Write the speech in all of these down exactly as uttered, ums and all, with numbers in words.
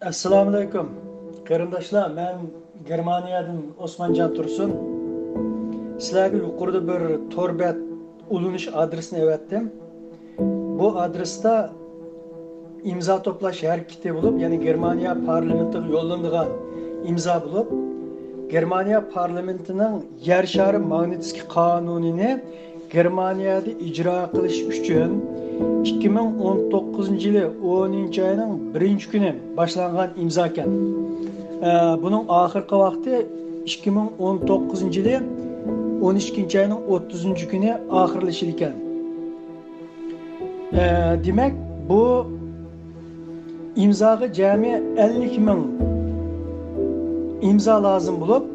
ئەسسالامۇئەلەيكۇم، قېرىنداشلار. مەن گېرمانىيەدىن ئوسمانجان تۇرسۇن. سىلەرگە يۇقىرىدا بىر تور بەت ئۇلىنىش ئادرېسىنى ئەۋەتتىم. بۇ ئادرېستا ئىمزا توپلاش ھەرىكىتى بولۇپ، يەنى گېرمانىيە پارلامېنتىغا يوللىنىدىغان ئىمزا بولۇپ، گېرمانىيە پارلامېنتىنىڭ يەر شارى ماگنىتسكىي قانۇنىنى گېرمانىيەدە ئىجرا قىلىش ئۈچۈن ئىككى مىڭ ئون توققۇزىنچى يىلى ئونىنچى ئاينىڭ بىرىنچى كۈنى باشلانغان ئىمزاكەن. ئە، بۇنىڭ ئاخىرقى ۋاقتى ئىككى مىڭ ئون توققۇزىنچى يىلى ئون ئىككىنچى ئاينىڭ ئوتتۇزىنچى كۈنى ئاخىرلىشىدىكەن. ئە، دېمەك، بۇ ئىمزاغا جەمئىي ئەللىك مىڭ ئىمزا لازىم بولۇپ،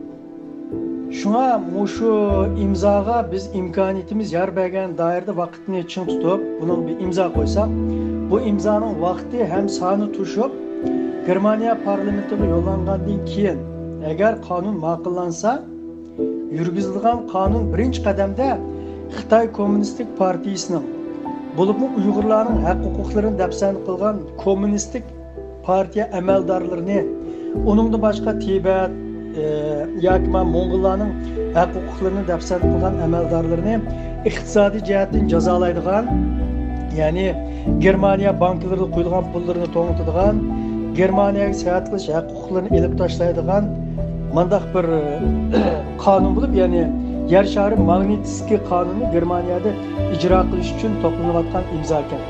شۇڭا مۇشۇ ئىمزاغا بىز ئىمكانىيىتىمىز يار بەرگەن دائىرىدە ۋاقىتنى چىڭ تۇتۇپ، بۇنىڭغا بىر ئىمزا قويساق، بۇ ئىمزانىڭ ۋاقتى ھەم سانى توشۇپ، گېرمانىيە پارلامېنتىغا يوللانغاندىن كېيىن، ئەگەر قانۇن ماقۇللانسا، يۈرگۈزۈلىدىغان قانۇن بىرىنچى قەدەمدە خىتاي كوممۇنىستىك پارتىيىسىنىڭ، بولۇپمۇ ئۇيغۇرلارنىڭ ھەق-ھوقۇقلىرىنى دەپسەندە قىلغان كوممۇنىستىك پارتىيە ئەمەلدارلىرىنى، ئۇنىڭدىن باشقا تىبەت، ئى، ياكى مانا موڭغۇللارنىڭ ھەق-ھوقۇقلىرىنى دەپسەندە قىلغان ئەمەلدارلىرىنى ئىقتىسادىي جەھەتتىن جازالايدىغان، يەنى گېرمانىيە بانكىلىرىدا قويۇلغان پۇللىرىنى توڭلىتىدىغان، گېرمانىيەگە ساياھەت قىلىش ھەق ھوقۇقلىرىنى ئېلىپ تاشلايدىغان مانداق بىر قانۇن بولۇپ، يەنى يەر شارى ماگنىتسكىي قانۇنىنى گېرمانىيەدە ئىجرا قىلىش ئۈچۈن توپلىنىۋاتقان ئىمزاكەن.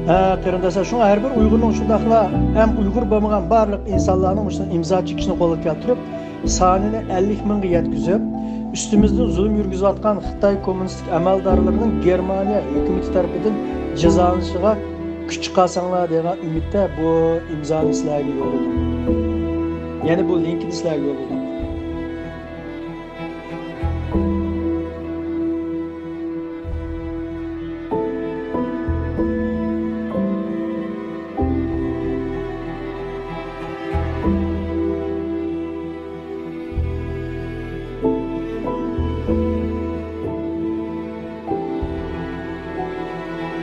ھە، قېرىنداشلار، شۇڭا ھەر بىر ئۇيغۇرنىڭ، شۇنداقلا ھەم ئۇيغۇر بولمىغان بارلىق ئىنسانلارنىڭ مۇشۇ ئىمزا چېكىشىنى قولغا كەلتۈرۈپ، سانىنى ئەللىك مىڭغا يەتكۈزۈپ، ئۈستىمىزدىن زۇلۇم يۈرگۈزۈۋاتقان خىتاي كوممۇنىستىك ئەمەلدارلىرىنىڭ گېرمانىيە ھۆكۈمىتى تەرىپىدىن جازالىنىشىغا كۈچ چىقارساڭلار دېگەن ئۈمىدتە بۇ ئىمزانى سىلەرگە يوللىدىم. يەنى بۇ لىنكىنى سىلەرگە يوللىدىم.